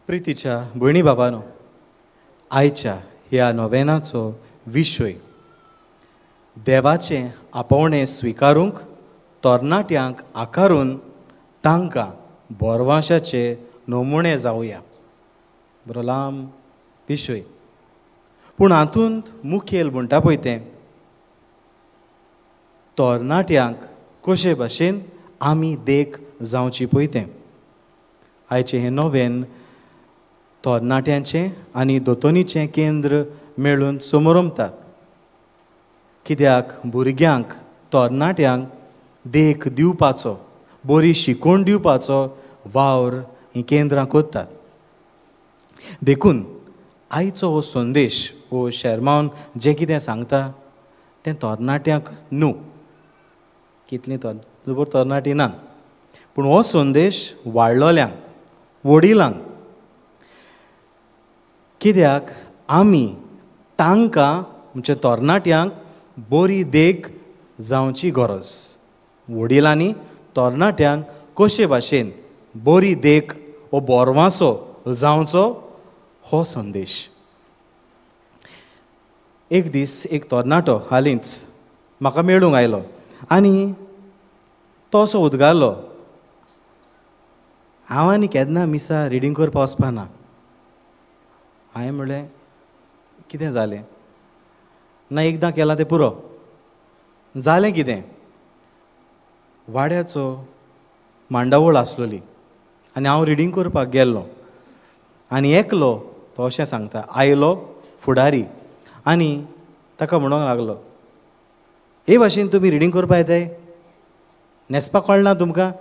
प्रितीच्या भयणी बाबानो, आयच्या ह्या नोवेनाचो विशय देवाचें आपोवणें स्विकारूंक तरणाट्यांक आकारून तांकां बोरवाशाचे नमुणे जावया. बरो लांब विशय, पूण हातूंत मुखेल म्हणटा पळय तें तरणाट्यांक कशे भाशेन आमी देख जावची पळय तें. आयचें हें नोवेन तरणाट्यांचें आनी दोतोनीचें केंद्र मेळून समरमतात. कित्याक भुरग्यांक तरणाट्यांक देख दिवपाचो, बरी शिकवण दिवपाचो वावर हीं केंद्रां करतात. देखून आयचो हो संदेश हो शेरमावन जें कितें सांगता तें तरणाट्यांक न्हू, कितलीं जबर तरणाटीं ना, पूण हो संदेश वाडलोल्यांक, वडिलांक. कित्याक आमी तांकां म्हणजे तरणाट्यांक बरी देख जावची गरज. वडिलांनी तरणाट्यांक कशे भाशेन बरी देख वो बोरवाचो जावचो हो संदेश. एक दीस एक तरणाटो हालींच म्हाका मेळूंक आयलो आनी तो असो उदगारलो, हांव आनी केन्ना मिसा रिडींग करपाक वचपा ना. हांवें म्हणलें, कितें जालें? ना, एकदां केलां तें पुरो. जालें कितें, वाड्याचो मांडावळ आसलोली आनी हांव रिडींग करपाक गेल्लो आनी एकलो तो अशें सांगता, आयलो फुडारी आनी ताका म्हणूंक लागलो, हे भाशेन तुमी रिडींग करपाक येताय, न्हेसपाक कळना तुमकां?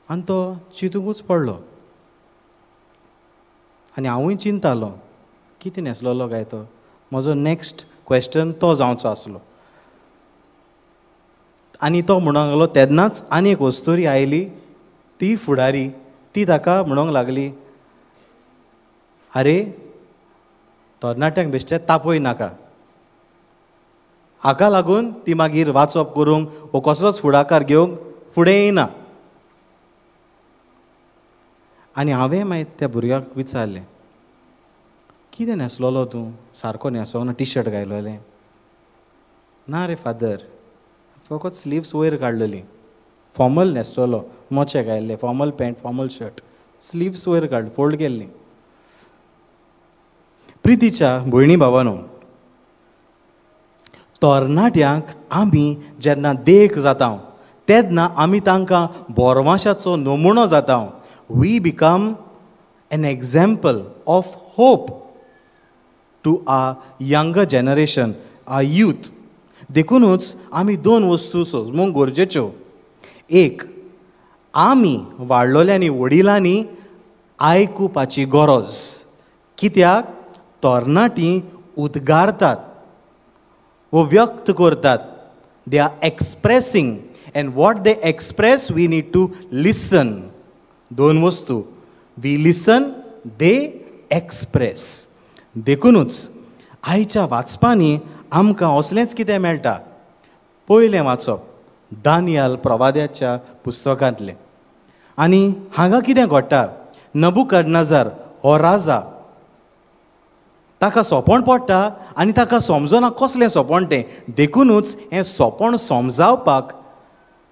आनी तो चिंतुकूच पडलो आनी हांवूय चिंतालो, कितें न्हेसलोलो काय तो? म्हजो नेक्स्ट क्वेश्चन तो जावचो आसलो. आनी तो म्हणूंक लागलो, तेन्नाच आनी एक वस्तुरी आयली, ती फुडारी, ती ताका म्हणूंक लागली, आरे तरणाट्यांक बेश्टे तापय नाका. हाका लागून ती मागीर वाचप करूंक वो कसलोच फुडाकार घेवंक फुडें येना. आनी हांवें मागीर त्या भुरग्याक विचारलें, कितें न्हेसलोलो तूं? सारको न्हेसो ना, टी शर्ट घायलोलें? ना रे फादर, फकत स्लिव्स वयर काडलेली, formal न्हेसलोलो, मोचे घायल्ले, formal pant, formal shirt, sleeves वयर काड फोल्ड केल्ली. प्रितीच्या भयणी भावानो, तरणाट्यांक आमी जेन्ना देख जाता तेन्ना आमी तांकां बोरवाशाचो नमुनो जाता. We become an example of hope to our younger generation, our youth. देखूनच आमी दोन वस्तू सोजमूंक गरजेच्यो. एक, आमी वाडलोल्यांनी वडिलांनी आयकुपाची गरज. कित्याक तरणाटीं उद्गारतात वो व्यक्त करतात, they are expressing, and what they express we need to listen. दोन वस्तू, we listen, they express. देखूनच आयच्या वाचपांनी आमकां असलेंच कितें मेळटा. पयलें वाचप दानियल प्रवाद्याच्या पुस्तकांतलें. आनी हांगा कितें घडटा, नबुकदनेझर हो राजा, ताका सोंपण पडटा आनी ताका समजना कसलें सोंपण तें. देखूनच हें सोंपण समजावपाक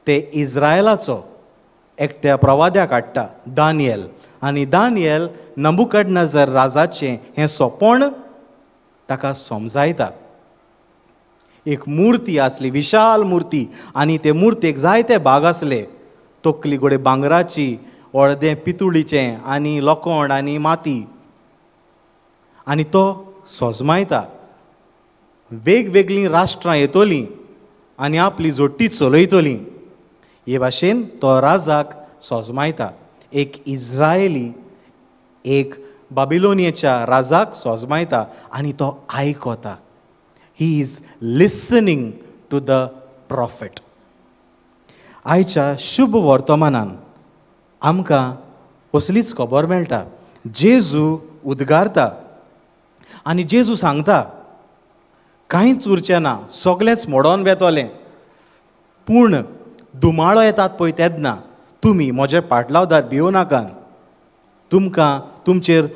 ते इस्रायलाचो एकट्या प्रवाद्याक हाडटा, दानियल. आनी दानियल नबुकदनेझर राजाचें हें सोंपण ताका समजायता. एक मूर्ती आसली, विशाल मूर्ती, आनी ते मुर्तेक जायते भाग आसले, तकली गोडे भांगराची, अर्दें पितुळीचें आनी लोखण आनी माती. आनी तो सोजमायता, वेगवेगळीं राष्ट्रां येतलीं आनी आपली जोडटी चलयतलीं. हे भाशेन तो राजाक सोजमायता. एक इस्रायली एक बाबिलोनियेच्या राजाक सोजमायता आनी तो आयकता. He is listening to the prophet. आयच्या शुभ वर्तमानान आमकां कसलीच खबर मेळटा. जेजू उद्गारता आनी जेजू सांगता, कांयच उरचें ना, सगळेंच मोडोन वेतलें, पूण दुमाळो येतात पळय तेन्ना तुमी म्हजे पाटलावदार भिवनाकात. तुमकां तुमचेर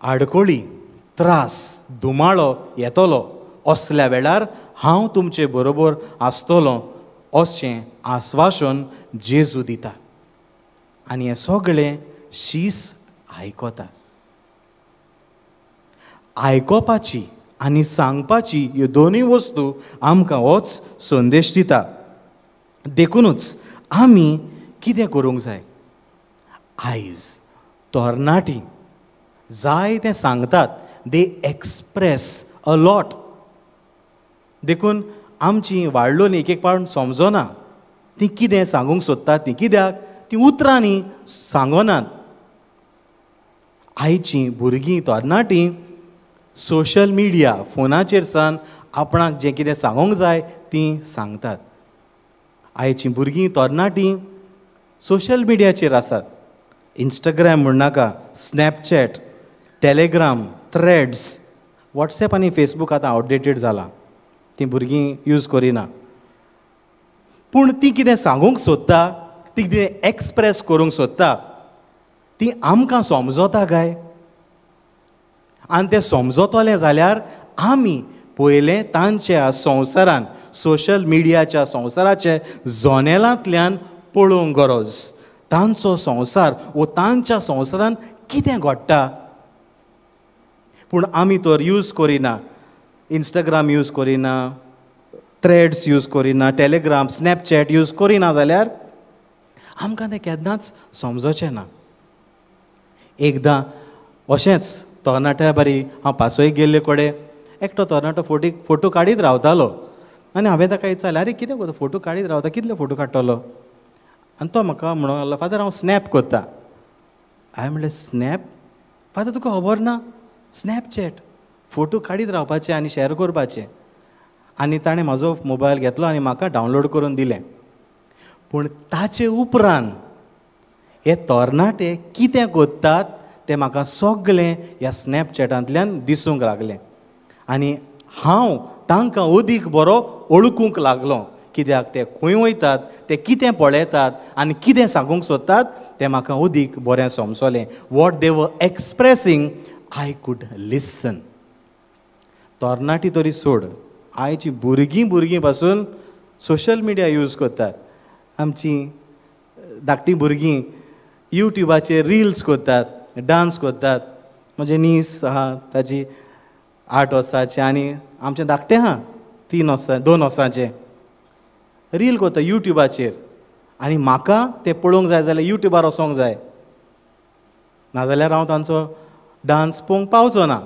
आडकोळी, त्रास, धुमाळो येतलो, असल्या वेळार हांव तुमचे बरोबर आसतलो अशें आस्वासन जेजू दिता. आनी हें सगळें शीस आयकता. आयकोपाची आनी सांगपाची ह्यो दोनूय वस्तू आमकां होच संदेश दिता. देखुनूच आमी कितें करूंक जाय? आयज तरणाटी जाय तें सांगतात, दे एक्सप्रेस अ लॉट. देखून आमची वाडलोली एक एक पावट समजना ती कितें सांगूंक सोदतात, ती कित्याक ती उतरांनी सांगनात. आयची भुरगीं तरणाटीं सोशल मिडिया फोनाचेर सान आपणाक जें कितें सांगूंक जाय तीं सांगतात. आयचीं भुरगीं तरणाटीं सोशल मिडियाचेर आसात. इंस्टाग्राम म्हणनाका, स्नॅपचॅट, टेलेग्राम, थ्रेड्स, वॉट्सएप आनी फेसबूक आतां आवटडेटेड जालां, तीं भुरगीं यूज करिना. पूण तीं कितें सांगूंक सोदता, तीं कितें एक्सप्रेस करूंक सोदता, तीं आमकां समजता काय? आनी तें समजतलें जाल्यार आमी पयलें तांच्या संवसारान, सोशल मिडियाच्या संवसाराचे जनेलांतल्यान पळोवंक गरज. तांचो संवसार वो तांच्या संवसारान कितें घडटा. पूण आमी तर यूज करिना, इंस्टाग्राम यूज करिना, थ्रेड्स यूज करिना, टेलेग्राम, स्नॅपचॅट यूज करिना जाल्यार आमकां तें केन्नाच समजचें ना. एकदां अशेंच तरणाट्या बारी हांव पासयेक गेल्ले कडेन एकटो तरणाटो फोटो काडीत रावतालो आनी हांवें ताका विचारलें, आरे कितें करता, फोटो काडीत रावता, कितले फोटो काडटलो? आनी तो म्हाका म्हणूंक लागलो, फादर हांव स्नॅप करता. हांवें म्हणलें, स्नॅप? फादर तुका खबर ना, स्नॅपचॅट, फोटो काडीत रावपाचे आनी शॅर करपाचे. आनी ताणें म्हाजो मोबायल घेतलो आनी म्हाका डावनलोड करून दिलें. पूण ताचे उपरांत हे तरणाटे कितें करतात तें म्हाका सगळें ह्या स्नॅपचॅटांतल्यान दिसूंक लागलें आनी हांव तांकां अदीक बरो वळखूंक लागलो. कित्याक ते खंय वयतात, ते कितें पळयतात आनी कितें सांगूंक सोदतात तें म्हाका अदीक बरें समजलें. What they were expressing I could listen. तरणाटी तरी सोड, आयची भुरगीं भुरगीं पासून सोशल मिडिया यूज करतात. आमची धाकटीं भुरगीं युट्यूबाचेर रिल्स करतात, डांस करतात. म्हजें नीस आहा, ताजी 8 वर्सांचें आनी आमचें धाकटें आहा 3 वर्सां 2 वर्सांचें, रील करता युट्यूबाचेर. आनी म्हाका तें पळोवंक जाय जाल्यार युट्यूबार वचोंक जाय, नाजाल्यार हांव तांचो डांस पळोवंक पावचो ना.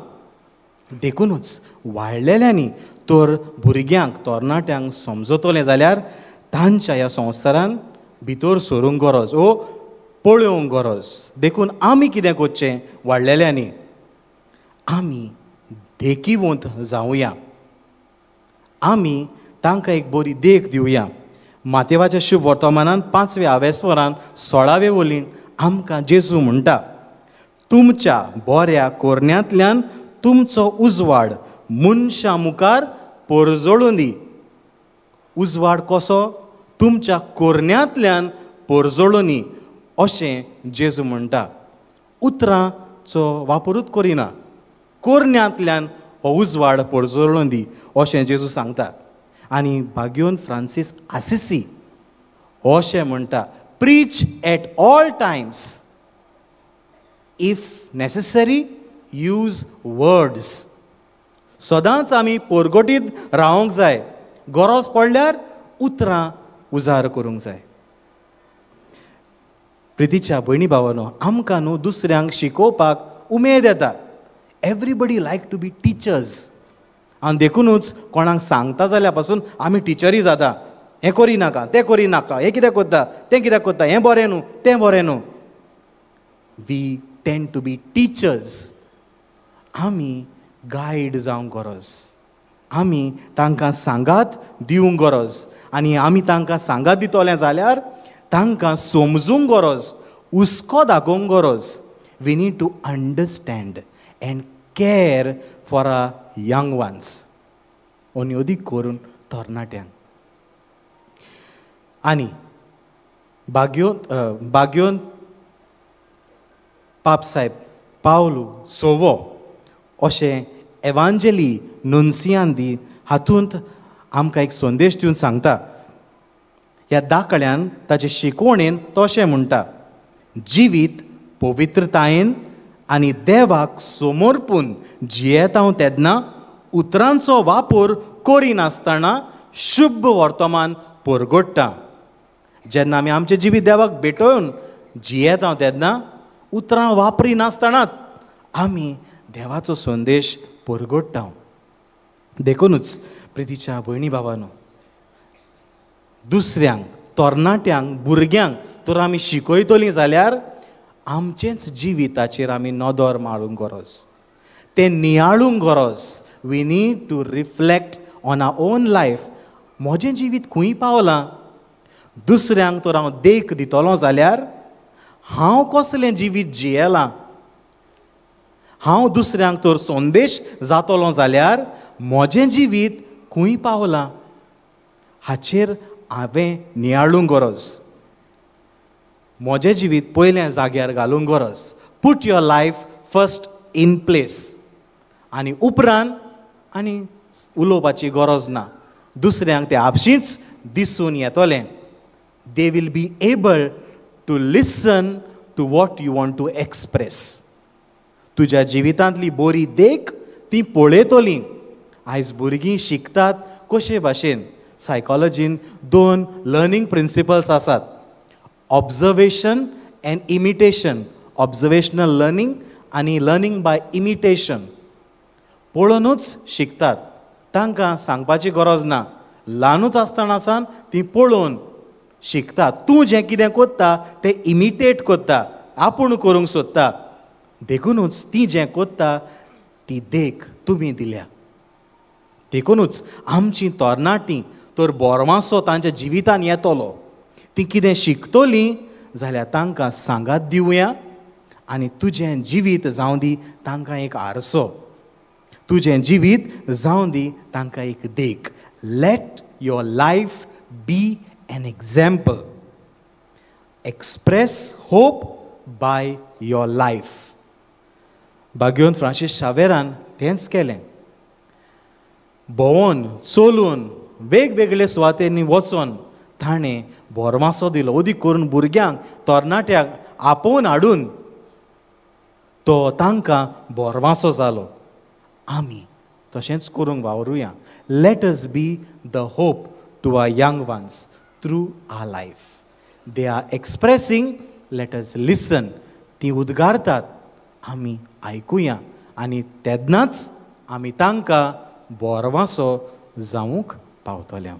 देखुनूच वाडलेल्यांनी तर भुरग्यांक तरणाट्यांक समजतलें जाल्यार तांच्या ह्या संवसारान भितर सरूंक गरज ओ पळोवंक गरज. देखून आमी कितें करचें वाडलेल्यांनी, आमी देखीवंत जावया, आमी तांकां एक बरी देख दिवया. मातेवाच्या शुभ वर्तमानान 5व्या आवेस्वरान 16वे वोलीन आमकां जेजू म्हणटा, तुमच्या बऱ्या कोरण्यांतल्यान तुमचो उजवाड मनशां मुखार परजळूं दी. उजवाड कसो? तुमच्या कोरण्यांतल्यान परजळूं दी अशें जेजू म्हणटा. उतरांचो वापरूच करिना, कोरण्यांतल्यान हो उजवाड परजळूं दी अशें जेजू सांगता. आनी भाग्योन फ्रांसीस आसिसी अशें म्हणटा, preach at all times, if necessary use words. सदांच आमी पोरगोटीत रावंक जाय, गरज पडल्यार उतरां उजार करूंक जाय. प्रितीच्या भयणी भावानो, आमकां न्हू दुसऱ्यांक शिकोवपाक उमेद येता. Everybody like to be teachers. आनी देखुनूच कोणाक सांगता जाल्यार पासून आमी टिचरी जाता. हें करी नाका, तें करी नाका, हें कित्याक करता, तें कित्याक करता, हें बरें न्हू, तें बरें न्हू. We tend to be teachers. आमी गायड जावंक गरज, आमी तांकां सांगात दिवंक गरज. आनी आमी तांकां सांगात दितलें जाल्यार तांकां समजूंक गरज, हुस्को दाखोवंक गरज. We need to understand and care for a young ones, आनी अदीक करून तरणाट्यांक. आनी बाग्योन पापसायब पावलू सोवो अशें एवांजेली नुन्सियांदी हातूंत आमकां एक संदेश दिवन सांगता. ह्या दाखल्यान ताचे शिकवणेन तो अशें म्हणटा, जिवीत पवित्रतायेन आनी देवाक समर्पून जियेता हांव तेन्ना उतरांचो वापर करिनासतना शुभ वर्तमान परगट्टा. जेन्ना आमी आमचें जिवीत देवाक भेटोवन जियेता तेन्ना उतरां वापरिनासतनाच आमी देवाचो संदेश परगट्टा. देखूनच प्रितीच्या भयणी बाबानो, दुसऱ्यांक, तरणाट्यांक, भुरग्यांक तर आमी शिकयतलीं जाल्यार आमचेंच जिविताचेर आमी नदर मारूंक गरज, तें नियाळूंक गरज. We need to reflect on our own life. म्हजें जिवीत खंय पावलां? दुसऱ्यांक तर हांव देख दितलो जाल्यार हांव कसलें जिवीत जियेलां? हांव दुसऱ्यांक तर संदेश जातलो जाल्यार म्हजें जिवीत खंय पावलां हाचेर हांवें नियाळूंक गरज. म्हजें जिवीत पयलें जाग्यार घालूंक गरज. Put your life first in place. आनी उपरांत आनी उलोवपाची गरज ना, दुसऱ्यांक तें आपशींच दिसून येतलें. They will be able to listen to what you want to express. तुज्या जिवितांतली बरी देख ती पळयतली. आयज भुरगीं शिकतात कशे भाशेन? सायकोलॉजीन दोन लर्नींग प्रिंसिपल्स आसात, observation and imitation. Observational learning आनी लर्नींग बाय इमिटेशन. पळोवनूच शिकतात, तांकां सांगपाची गरज ना. ल्हानूच आसतना सावन ती पळोवन शिकता. तूं जें कितें करता तें इमिटेट करता, आपूण करूंक सोदता. देखूनच ती जें करता ती देख तुमी दिल्या. देखूनच आमची तरणाटीं तर बोरमासो तांच्या जिवितान येतलो. ती कितें शिकतलीं जाल्यार तांकां सांगात दिवया आनी तुजें जिवीत जावं दी तांकां एक आरसो, तुजें जिवीत जावं दी तांकां एक देख. Let your life be an example. Express hope by your life. बाग्योन Francis शावेरान तेंच केलें. भोंवून चलून वेगवेगळे सुवातेंनी वचोन ताणें भरमासो दिलो. अदीक करून भुरग्यांक, तरणाट्यांक आपोवन हाडून तो तांकां भरमासो जालो. आमी तशेंच करूंक वावरुया. Let us be the hope to our young ones through our life. They are expressing, let us listen. ती उद्गारतात, आमी आयकुया आनी तेन्नाच आमी तांकां बोरवासो जावंक पावतले.